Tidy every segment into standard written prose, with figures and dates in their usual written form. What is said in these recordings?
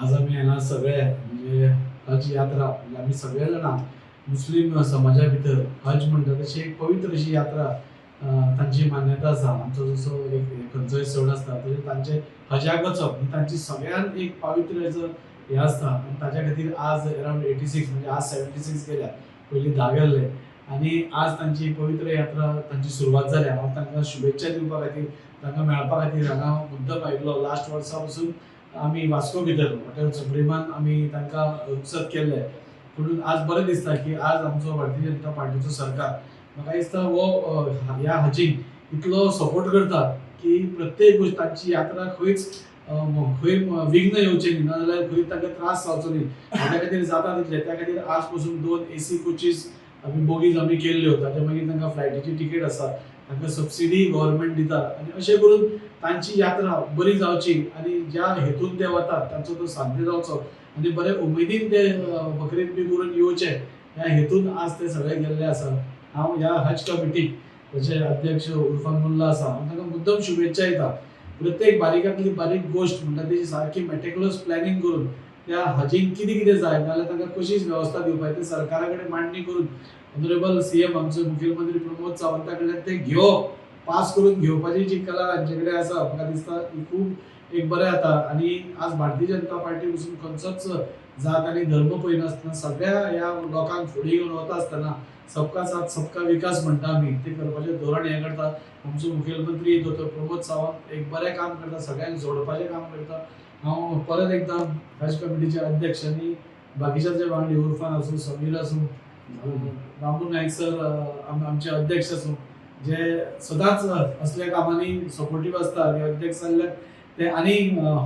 आज आमी हांगा सगळे म्हणजे हज यात्रा, म्हणजे आमी सगळे जाणां मुस्लीम समाजा भितर हज म्हणटा तशी एक पवित्र अशी यात्रा तांची मान्यता आसा. आमचो जसो एक खंयचोय सण आसता तशें तांचे हजाक वचप ही तांची सगळ्यान एक पावित्र्य हें आसता. आनी ताच्या खातीर आज अरावंड 86, म्हणजे आज 76 गेल्या, पयलीं 10 गेल्ले आनी आज तांची पवित्र यात्रा तांची सुरवात जाल्या. हांव तांकां शुभेच्छा दिवपा खातीर, तांकां मेळपा खातीर हांगा मुद्दम आयिल्लो. लास्ट वर्सा पसून आमी वास्को भितर हॉटेल सुप्रिमान आमी तांकां रुखसत केल्ले. पूण आज बरें दिसता की आज आमचो भारतीय जनता पार्टीचो सरकार म्हाका दिसता हो ह्या हजीक इतलो सपोर्ट करता की प्रत्येक गोश्ट तांची यात्रा खंयच खंय विघ्न येवचें न्ही, नाजाल्यार खंय तांकां त्रास जावचो न्ही हाच्या खातीर जाता तितलें. त्या खातीर आज पसून दोन एसी कोचीस आमी बोगीज आमी केल्ल्यो. ताच्या मागीर तांकां फ्लायटीची तिकेट आसा, तांकां सबसिडी गव्हर्मेंट दिता आनी अशें करून तांची यात्रा बरी जावची आनी ज्या हेतून ते वतात तांचो तो साध्य जावचो आनी बरे उमेदीन ते बकरीद बी करून येवचे ह्या हेतून आज ते सगळे गेल्ले आसा. हांव ह्या हज कमिटीक, ताचे अध्यक्ष उर्फान मुल्ला आसा, हांव तांकां मुद्दम शुभेच्छा दिता. प्रत्येक बारीकांतली बारीक गोश्ट म्हणटा तेजी सारकी मेटिक्युलस प्लॅनिंग करून त्या हजींक कितें कितें जाय नाजाल्यार तांकां कशीच वेवस्था दिवपाक ते सरकारा कडेन मांडणी करून ऑनरेबल सीएम आमचो मुखेलमंत्री प्रमोद सावंता कडल्यान ते घेवप, पास करून घेवपाची जी कला हांचे कडेन आसा, म्हाका दिसता ही खूब एक बरें जाता. आनी आज भारतीय जनता पार्टी पसून खंयचोच जात आनी धर्म पळयनासतना सगळ्या ह्या लोकांक फुडें घेवन वता आसतना सबका साथ सबका विकास म्हणटा आमी, ते करपाचें धोरण हें करता. आमचो मुखेलमंत्री दोतोर प्रमोद सावंत एक बरें काम करता, सगळ्यांक जोडपाचें काम करता. हांव परत एकदां हज कमिटीचे अध्यक्ष आनी बाकीच्या जे वांगडी उर्फान आसूं, समीर आसूं, रामू नायक सर आमचे अध्यक्ष आसूं, जे सदांच असल्या कामांनी सपोर्टीव आसता आनी अध्यक्ष जाल्ल्यान ते आनी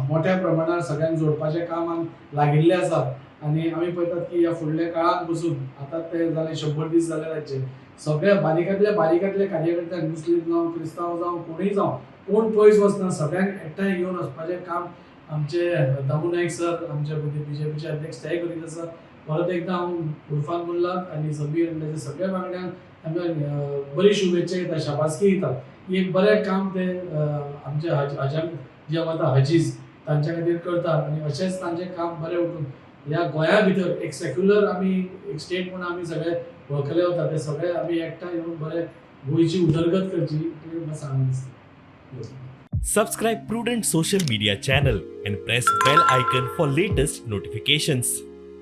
मोठ्या प्रमाणार सगळ्यांक जोडपाच्या कामाक लागिल्ले आसा. आनी आमी पळयतात की ह्या फुडल्या काळान पसून आतां ते जाले 100 दीस जाले तांचे, सगळ्या बारीकांतल्या बारीकांतल्या कार्यकर्त्यांक, मुस्लीम जावं, क्रिस्तांव जावं, कोणूय जावं, कोण पयस वचना, सगळ्यांक एकठांय घेवन वचपाचें काम आमचे दामू नायक सर, आमचे बीजेपीचे अध्यक्ष, तेय करीत आसा. परत एकदां हांव उर्फान मुल्लाक आनी समीर आनी ताच्या सगळ्या वांगड्यांक तांकां बरी शुभेच्छा दिता, शाबासकी दिता की एक बरें काम ते आमच्या हजांक जे वता हजीज तांच्या खातीर करता आनी अशेंच तांचें काम बरें वचून ह्या गोंया भितर एक सेक्युलर आमी एक स्टेट म्हणून आमी सगळे वळखले वता, ते सगळे आमी एकठांय येवन बरे गोंयची उदरगत करची इतलें म्हाका सांगून दिसता. Subscribe Prudent Social Media channel and press bell icon for latest notifications.